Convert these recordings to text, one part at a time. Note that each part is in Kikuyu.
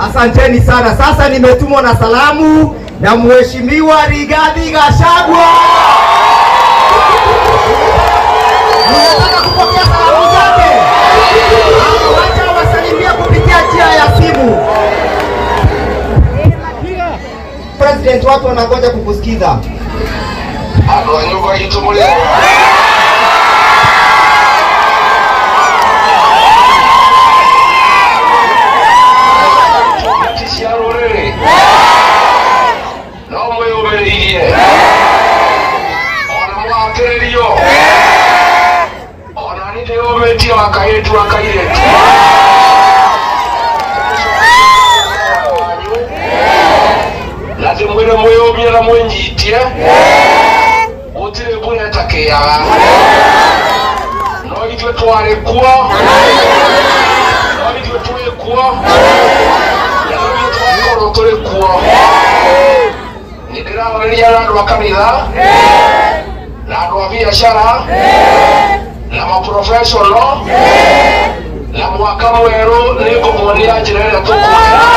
Asanteni sana. Sasa nimetumwa na salamu na Mheshimiwa Rigathi Gachagua. Ninataka kupokea salamu zake. Wacha wasalimia kupitia njia ya simu. President, watu wanangoja kukusikiza. Andũ a nyũmba itũ mũrĩ ti cia rũrĩrĩ no mwĩyũmĩrĩirie ona mwahatĩrĩrio ona niĩ ndĩyũmĩtie wa kairĩtu wa kairĩtu na ndĩmwĩre mwĩyũmie na mwĩnyitie gũtirĩ mbura ĩtakĩaga no ithuĩ twarĩ kuo no ithuĩ twĩ kuo na no ithuĩ tũgakorwo tũrĩ kuo. Nĩ ndĩraranĩria na andũ a kanitha na andũ a biacara na maprofessional na mwaka mwerũ nĩ ngũmuonia njĩra ĩrĩa tũkũhera.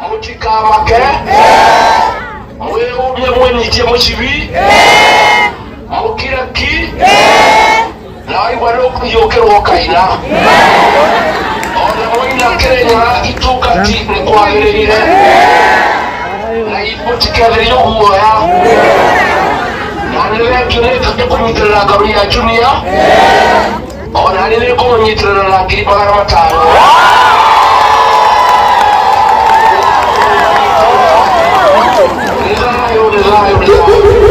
Mũtikamake mwĩyũmie mwĩnyitie mũcibi mũkire ki na waigua nĩ ũkũhiũkĩrwo ũkaina ona mwaina Kĩrĩnyaga itungati nĩ kwagĩrĩire na mũtikethĩrio guoya na nĩ thengio nĩ kũnyitĩrĩra ngaru ya Junior ona nĩ nĩngũmũnyitĩrĩra na 500,000.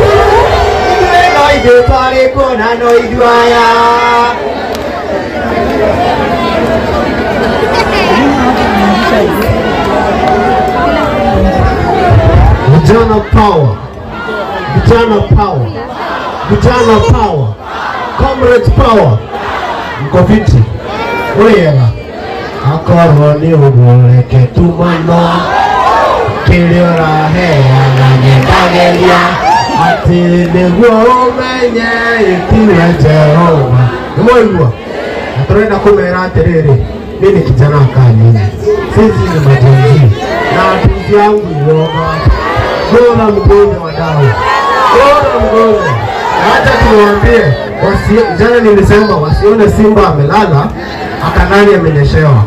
Ithuĩ no ithuĩ twarĩ kuo na no ithuĩ aya. Vijana power, vijana power, vijana power, comrades power. Mko fiti? Wega. Akorwo nĩ ũguo reke tumano kĩrĩa ũraheana nyendagĩria atĩ nĩguo ũmenye ĩtiwe Jehova. Nĩmwaigua? Na tũrenda kũmera atĩrĩrĩ, mimi ni kijana kaa nyinyi, sisi ni majenzi na watunzi yangu uoga gora mgonjwa wadau, gora mgonjwa. Hata tuwaambie jana nilisema wasione simba amelala akanani amenyeshewa.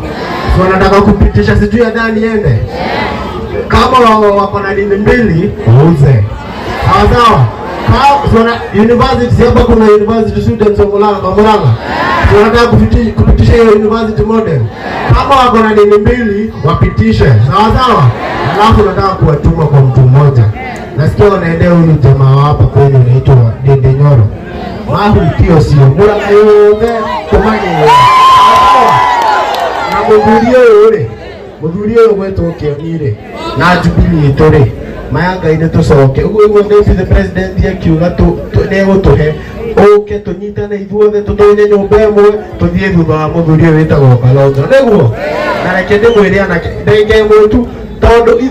Si wanataka kupitisha sijui ya ndani iende. Kama wako na dini mbili wauze. Sawa sawa. Kama university hapa kuna university students wa Murang'a, kwa Murang'a. Si wanataka kupitisha hiyo university model. Kama wako na dini mbili wapitishe. Sawa sawa. Alafu nataka kuwatuma kwa mtu mmoja. Nasikia wanaendea huyu jamaa hapa kwenu anaitwa Dende Nyoro. Mahu kio sio Murang'a yothe kumanye. Na mũthuri ũyũ rĩ, mũthuri ũyũ gwetwo Kĩoni rĩ, na Jubilee itũ rĩ, maya Ngai nĩ tũcoke. Ũguo ũguo deputy president akiuga nĩ egũtũhe ũke tũnyitane ithuothe tũtonye nyũmba ĩmwe tũthiĩ thutha wa mũthuri ũyũ wĩtagwo Kalonzo. Nĩguo? Na reke ndĩmwĩre anake ndenge ĩmwe tu tondũ ithuĩ